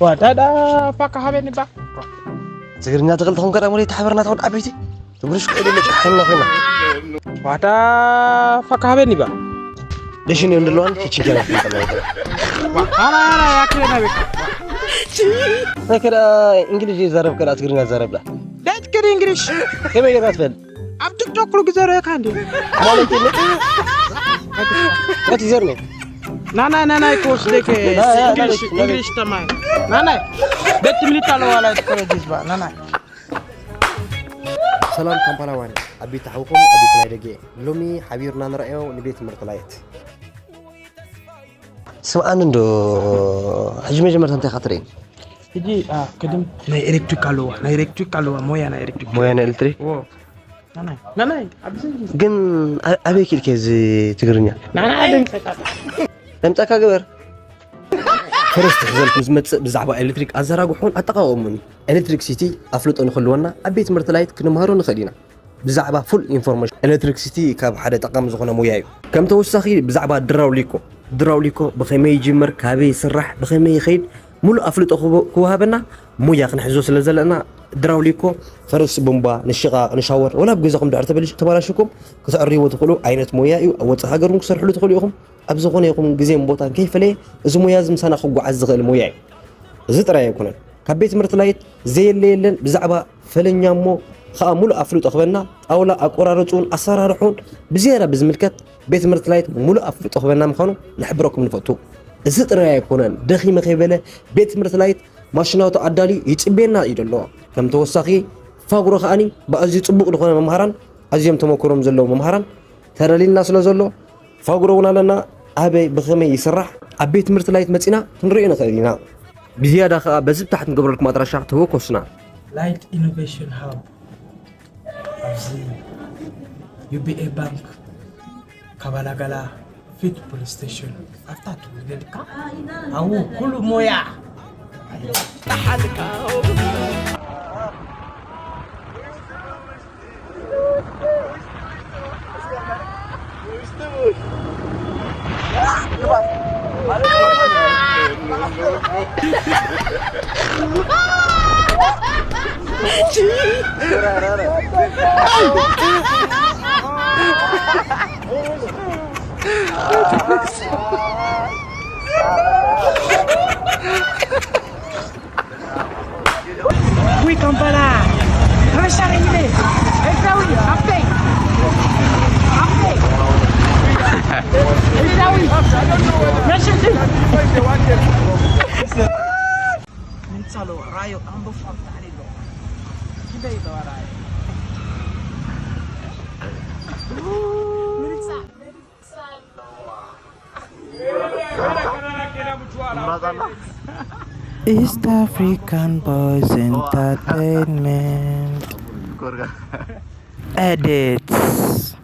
ዋዳዳ ፋካ ሃበኒ ባ። ትግርኛ ትኽእል ተኾንካ ደኣ ሙለይ ተሓበርና ተወድ ዓበይቲ። ትግርሽ ከይደ መጭ ሓይና ኮይና። ዋዳ ፋካ ሃበኒ ባ። ደሽን እዮም ድለዋን ኪችን ገና ፍልጠና። ኣራ ኣራ ያክለና ቤት። ነከዳ እንግሊዝ ይዛረብ ከዳ ትግርኛ ይዛረብ ዳ። ዳት ከዲ እንግሊሽ። ከመይ ገና ትፈል? ኣብ ቲክቶክ ኩሉ ግዜ ርእየካ እንዲ። ማለት የለ። What is your name? ናናይ ናናይ ክወስደክ። ያ፣ ያ፣ እንግሊሽ ናናይ፣ ናናይ። እንግሊሽ ተማይ። ናናይ። ቤት ትምህርቲ ኣለዋ ላይ ትኮረጅ ዝባ ናናይ። ሰላም ካምፓላዋን፣ ኣብ ቤት ሓውኩም ኣብ ቤት ናይ ደገ። ሎሚ ሓቢርና ንረኣዮ ንቤት ትምህርቲ ላይት። ስምዓኒ እንዶ፣ ሕጂ መጀመርታ እንታይ ኢኻ ትርእየኒ? ሕጂ፣ አ፣ ቅድም ናይ ኤሌክትሪክ ኣለዋ፣ ናይ ኤሌክትሪክ ኣለዋ፣ ሞያ ናይ ኤሌክትሪክ። ሞያ ናይ ኤሌክትሪክ? ዎ። ናናይ፣ ናናይ፣ ኣብዚ። ግን ኣ-፣ ኣበይ ኪድከ እዚ ትግርኛ? ናናይ፣ ደምጸካ። ደምጸካ ግበር። ፈረስ ትሕዘል ምስ መጽእ ብዛዕባ ኤሌክትሪክ ኣዘራግሑን ኣጠቓቕሙን ኤሌክትሪክሲቲ ኣፍልጦ ንኽህልወና ኣብ ቤት ትምህርቲ ላይት ክንምሃሮ ንኽእል ኢና። ብዛዕባ ፉል ኢንፎርሜሽን ኤሌክትሪክሲቲ ካብ ሓደ ጠቓሚ ዝኾነ ሞያ እዩ። ከም ተወሳኺ ብዛዕባ ድራውሊኮ፣ ድራውሊኮ ብኸመይ ይጅመር፣ ካበይ ይስራሕ፣ ብኸመይ ይኸይድ፣ ሙሉእ ኣፍልጦ ክወ-፣ ክወሃበና ሞያ ክንሕዞ ስለ ዘለና፣ ድራውሊኮ ፈረስ ቡምባ፣ ንሽቓቕ፣ ንሻወር፣ ወላ ኣብ ገዛኹም ድሕር ተበላሽ-፣ ተበላሽኩም ክትዕርይዎ ትኽእሉ ዓይነት ሞያ እዩ። ኣብ ወጻኢ ሃገር እውን ክሰርሕሉ ትኽእሉ ኢኹም። ኣብ ዝኾነ ይኹን ግዜን ቦታን ከይፈለየ እዚ ሞያ እዚ ምሳና ክጓዓዝ ዝኽእል ሞያ እዩ። እዚ ጥራይ ኣይኮነን። ካብ ቤት ትምህርቲ ላይት ዘየለ የለን ብዛዕባ ፈለኛ እሞ ኸኣ ሙሉእ ኣፍልጦ ክበና፣ ጣውላ ኣቆራርጹን ኣሰራርሑን ብዝያዳ ብዝምልከት ቤት ትምህርቲ ላይት ሙሉእ ኣፍልጦ ክበና ምዃኑ ንሕብረኩም ንፈቱ። እዚ ጥራይ ኣይኮነን፣ ደኺመ ከይበለ ቤት ትምህርቲ ላይት ማሽናቱ ኣዳልዩ ይጽበየና እዩ ዘሎ። ከም ተወሳኺ ፋጉሮ ከኣኒ ብኣዝዩ ጽቡቕ ዝኾነ መምሃራን ኣዝዮም ተመክሮም ዘለዎም መምሃራን ተዳልዩልና ስለ ዘሎ ፋጉሮ እውን ኣለና። ኣበይ ብኸመይ ይስራሕ ኣብ ቤት ትምህርቲ ላይት መጺና ክንርእዮ ንኽእል ኢና። ብዝያዳ ከኣ በዚ ብታሕቲ ንገብረልኩም ኣድራሻ ተወከሱና። ላይት ኢኖቬሽን ሃብ ኣብዚ ዩ ቢ ኤ ባንክ ካባላጋላ ፊት ፖሊስ ስቴሽን ኣብታ ትውልደልካ ኣብኡ ኩሉ ሞያ Oui, Kampala. Resta arrivé. Resta oui, après. Après. Resta oui. Merci. Minsalo, rayo, ambo fam tari lo. Kibay do rayo. Minsa. East African Boys Entertainment edits.